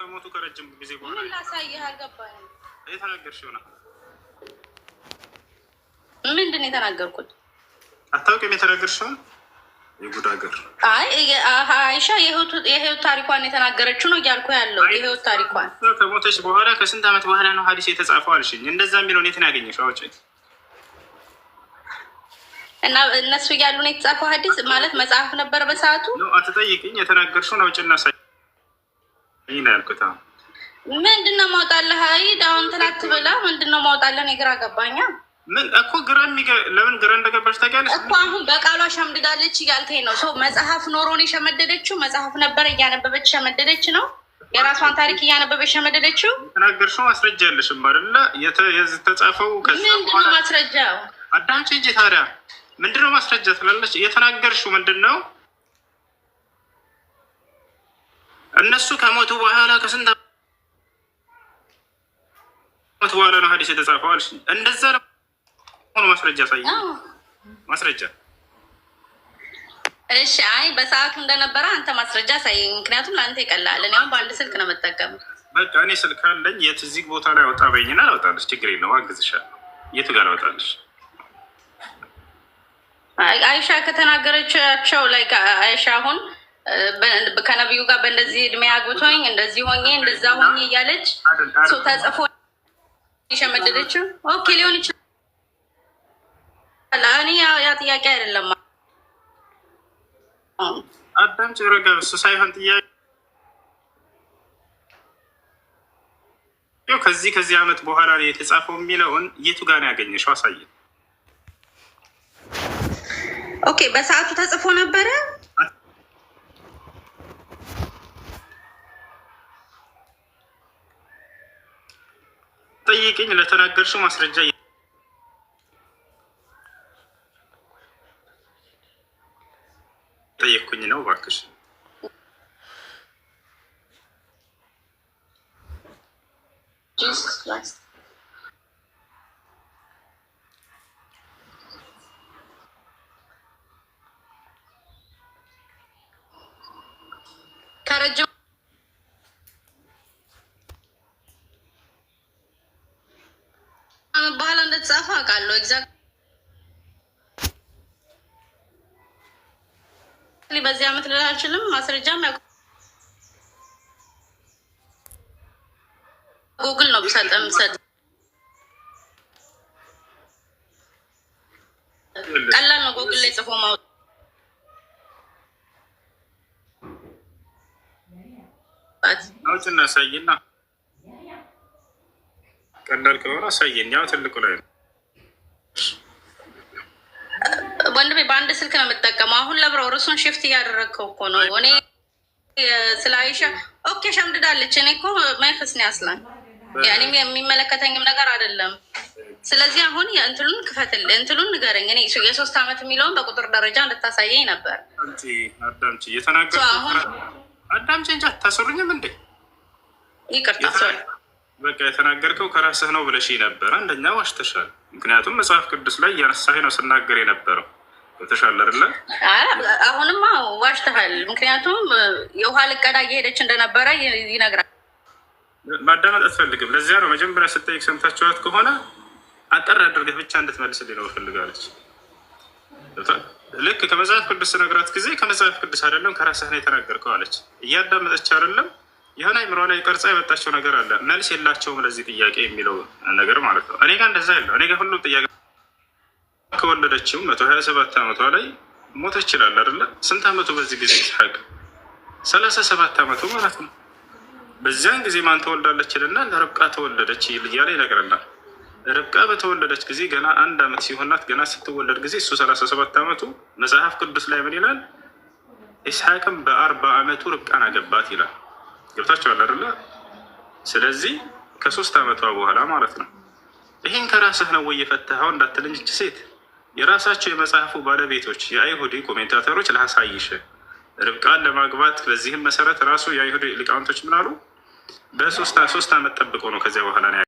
ከሞቱ ከረጅም ጊዜ በኋላ ምን ላሳይህ አልገባኝም። የተናገርሽው ነው። ምንድን ነው የተናገርኩት? አታውቂም የተናገርሽውን? የጉድ ሀገር። አይ አይሻ የህይወት ታሪኳን የተናገረችው ነው እያልኩ ያለው፣ የህይወት ታሪኳን። ከሞተች በኋላ ከስንት ዓመት በኋላ ነው ሀዲስ የተጻፈው አልሽኝ። እንደዛ የሚለውን የት ነው ያገኘሽው? አውጪ። እና እነሱ እያሉ ነው የተጻፈው ሀዲስ ማለት መጽሐፍ ነበር በሰዓቱ። ነው አትጠይቅኝ። የተናገርሽውን አውጭና ሳይኝ ነው ያልኩት። አሁን ምንድን ነው ማውጣልህ? አይድ አሁን ትላት ብላ ምንድን ነው ማውጣልህ? እኔ ግራ ገባኛ። ምን እኮ ግራ ለምን ግራ እንደገባሽ ታውቂያለሽ እኮ። አሁን በቃሏ ሸምድዳለች እያልከኝ ነው። ሰው መጽሐፍ ኖሮን የሸመደደችው መጽሐፍ ነበረ እያነበበች ሸመደደች ነው። የራሷን ታሪክ እያነበበች ሸመደደችው። የተናገርሽው ማስረጃ ያለሽም አይደለ? የተጻፈው ከዛ ምንድን ነው በኋላ ማስረጃው? አዳምጪ እንጂ ታዲያ ምንድን ነው ማስረጃ ትላለች። የተናገርሽው ምንድን ነው? እነሱ ከሞቱ በኋላ ከስንት ዓመት በኋላ ነው ሀዲስ የተጻፈው አልሽ። እንደዛ ነው ማስረጃ ሳይ ማስረጃ። እሺ፣ አይ በሰዓቱ እንደነበረ አንተ ማስረጃ ሳይኝ፣ ምክንያቱም ለአንተ ይቀላል። እኔ አሁን በአንድ ስልክ ነው የምጠቀመው። በቃ እኔ ስልክ አለኝ። የት እዚህ ቦታ ላይ አውጣ በይኝና ላውጣልሽ። ችግር የለውም፣ አግዝሻለሁ። የቱ ጋር ላውጣልሽ? አይሻ ከተናገረቻቸው ላይ አይሻ አሁን ከነቢዩ ጋር በእንደዚህ እድሜ አግብቶኝ እንደዚህ ሆኜ እንደዛ ሆኜ እያለች ተጽፎ የሸመደደችው okay ሊሆን ይችላል። እኔ ያ ጥያቄ አይደለም። አዳምጪ፣ ረጋ። እሱ ሳይሆን ጥያቄው ከዚህ ዓመት በኋላ ነው የተጻፈው የሚለውን የቱ ጋር ነው ያገኘሽው? አሳየን። Okay፣ በሰዓቱ ተጽፎ ነበረ። ጠይቅኝ። ለተናገርሽው ማስረጃ ጠየቅኩኝ ነው እባክሽ። Jesus Christ። ከረጅም ዓመት በኋላ እንደተጻፈ አውቃለሁ። Exactly በዚህ ዓመት ልል አልችልም። ማስረጃም ያው ጉግል ነው ብሰጥ ምሰጥ ቀላል ነው። ጉግል ላይ ጽፎ ማውጣት። አውጭና አሳይና፣ ቀላል ከሆነ አሳየን። ያው ትልቁ ላይ ነው። ወንድሜ በአንድ ስልክ ነው የምጠቀመው። አሁን ለብረው ርሱን shift እያደረግከው እኮ ነው። እኔ ስለ አይሻ okay ሸምድዳለች። እኔ እኮ መንፈስ ነው ያስላል። ያኔም የሚመለከተኝም ነገር አይደለም። ስለዚህ አሁን የእንትሉን ክፈትል እንትሉን ንገረኝ። እኔ የ3 ዓመት የሚለውን በቁጥር ደረጃ እንድታሳየኝ ነበር። አዳምጪ፣ አዳምጪ። የተናገርኩት አሁን አዳምጪ እንጂ አታስሩኝም እንዴ? ይቅርታ sorry። በቃ የተናገርከው ከራስህ ነው ብለሽ ነበር። አንደኛ ዋሽተሻል። ምክንያቱም መጽሐፍ ቅዱስ ላይ እያነሳህ ነው ስናገር የነበረው፣ ገብተሻል አይደለ? አሁንማ ዋሽተሃል። ምክንያቱም የውሃ ልቀዳ እየሄደች እንደነበረ ይነግራል። ማዳመጥ አትፈልግም። ለዚያ ነው መጀመሪያ ስጠይቅ ሰምታችኋት ከሆነ አጠር አድርገህ ብቻ እንድትመልስልኝ ነው እፈልጋለች። ልክ ከመጽሐፍ ቅዱስ ስነግራት ጊዜ ከመጽሐፍ ቅዱስ አይደለም ከራስህ ነው የተናገርከው አለች። እያዳመጠች አይደለም፣ የሆነ አይምሯ ላይ ቀርጻ የመጣቸው ነገር አለ። መልስ የላቸውም ለዚህ ጥያቄ የሚለው ነገር ማለት ነው። እኔ ጋር እንደዛ የለው። እኔ ጋር ሁሉም ጥያቄ ከወለደችው 127 ዓመቷ ላይ ሞተ ይችላል አይደለ? ስንት ዓመቱ በዚህ ጊዜ ይስሐቅ? 37 ዓመቱ ማለት ነው። በዚያን ጊዜ ማን ተወልዳለች ይልና ለርብቃ ተወለደች እያለ ይነግረናል። ርብቃ በተወለደች ጊዜ ገና 1 ዓመት ሲሆናት፣ ገና ስትወለድ ጊዜ እሱ 37 ዓመቱ። መጽሐፍ ቅዱስ ላይ ምን ይላል? ይስሐቅም በ40 ዓመቱ ርብቃን አገባት ይላል። ገብታችኋል አይደለ? ስለዚህ ከ3 ዓመቷ በኋላ ማለት ነው። ይህን ከራስህ ነው ወይ የፈታኸው እንዳትለኝ ይህች ሴት የራሳቸው የመጽሐፉ ባለቤቶች የአይሁዲ commentator ኦች ላሳይሽ ርብቃን ለማግባት በዚህም መሰረት ራሱ የአይሁድ ሊቃውንቶች ምን አሉ? በሶስት 3 ዓመት ጠብቆ ነው ከዚያ በኋላ ነው